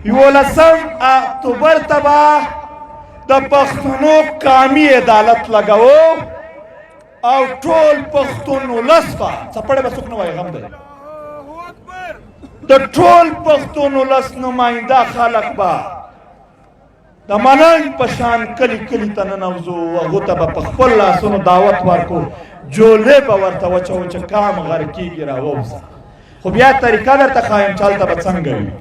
یولسم اکتوبر ته به د پښتنو قامي عدالت لګوو او ټول پښتون ولس به، څپړې به څوک نه وایي، غم دی، د ټول پښتون ولس نماینده خلک به د مننګ په شان کلی کلی ته ننوځو، هغو ته به په خپل لاسونو دعوت ورکو، جولې به ورته وچوو چې کام غر کېږي راووځه. خو بیا طریقه درته ښایم چې هلته به څنګه وي.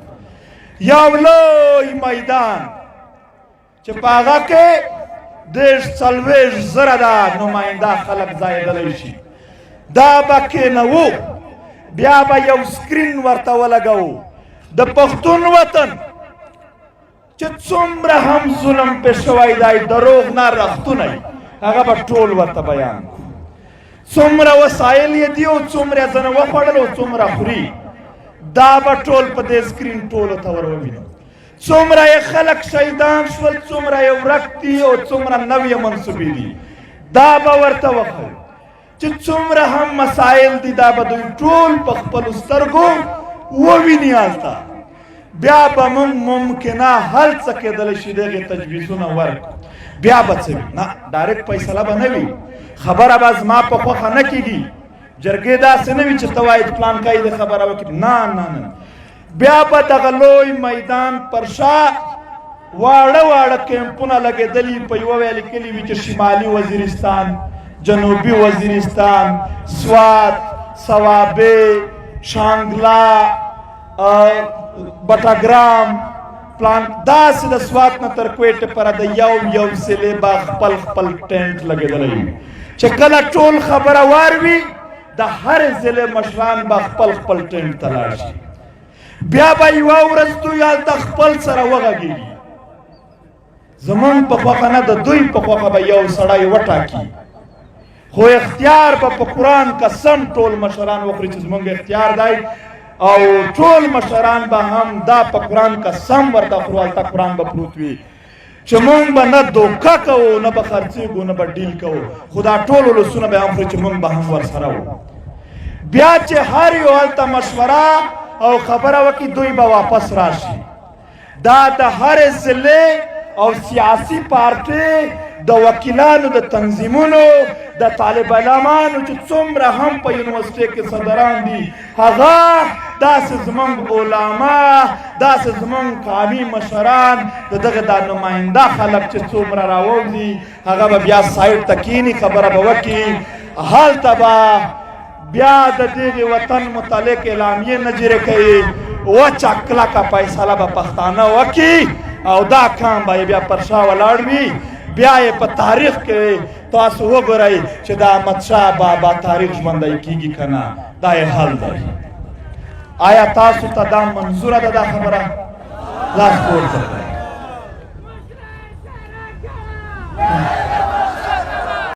یو لوی میدان چې په هغه کې 43-40 زره دا نماینده خلک ځایېدلی شي، دا به کښېنوو، بیا به یو سکرین ورته ولګوو، د پښتون وطن چې څومره هم ظلم پې شوی دی، دروغ نه رښتونی، هغه به ټول ورته بیان کړو، څومره وسایل یې دي او څومره یې ځنه وخوړل او څومره خوري، دا به ټول په دې سکرین ټولو ته ور ووینو، څومره یې خلک شهیدان شول، څومره یې ورک دي او څومره نوې منصوبې دي، دا به ورته وښیو، چې څومره هم مسایل دي دا به دوی ټول په خپلو سترګو وویني. هلته بیا به موږ ممکنه حل څه کېدلی شي دغې تجویزونه ورکړو. بیا به څه وي؟ نه، ډایرکټ فیصله به نه وي، خبره به زما په خوښه نه کېږي، جرګې داسې نه وي چې ته وایې پلان کوي د خبره وکړي. نه نه نه، بیا به دغه لوی میدان پر شا واړه واړه کیمپونه لګېدلي، په یوه ویل لیکلي وي چې شمالي وزیرستان، جنوبي وزیرستان، سوات، صوابې، شانګلا، بټاګرام، پلان، داسې د سوات نه تر کویټې پر د یو یو ضلع به خپل خپل ټینټ لګېدلی وي، چې کله ټول خبره واروي د هر ضلع مشران به خپل خپل ټینټ ته لاړ شي. بیا به یوه ورځ دوی هلته خپل سره وغږېږي، زمونږ په خوښه نه، د دوی په خوښه به یو سړی وټاکي، خو اختیار به په قرآن قسم ټول مشران وخوري چې زمونږ اختیار دی، او ټول مشران به هم دا په قرآن قسم ورته خورو، هلته قرآن به پروت وي، چې مونږ به نه دوکه کوو، نه به خرڅېږو، نه به ډیل کوو، خو دا ټول ولسونه به هم خوري چې مونږ به هم ورسره وو. بیا چې هر یو هلته مشوره او خبره وکړي، دوی به واپس راشي. دا د هر ضلع او سیاسي پارټي د وکیلانو د تنظیمونو، د طالب علمانو چې څومره هم په یونیورسټۍ کې صدران دي، هغه داسې زمونږ علما، داسې زمونږ قامي مشران، د دغه دا نماینده خلک چې څومره راووځي، هغه به بیا سایډ ته کینی، خبره به وکړي. هلته به بیا د دغه وطن متعلق اعلامیې نجرې کوي، وچه کلکه فیصله به پښتانه وکړي او دا کام به بیا پر شا ولاړ وي. بیا یې په تاریخ کې تاسو وګورئ چې د احمد شاه بابا تاریخ ژوندی کیږي که نه. دا یې حل دی. آیا تاسو ته دا منظوره ده دا خبره؟ لاس پورته.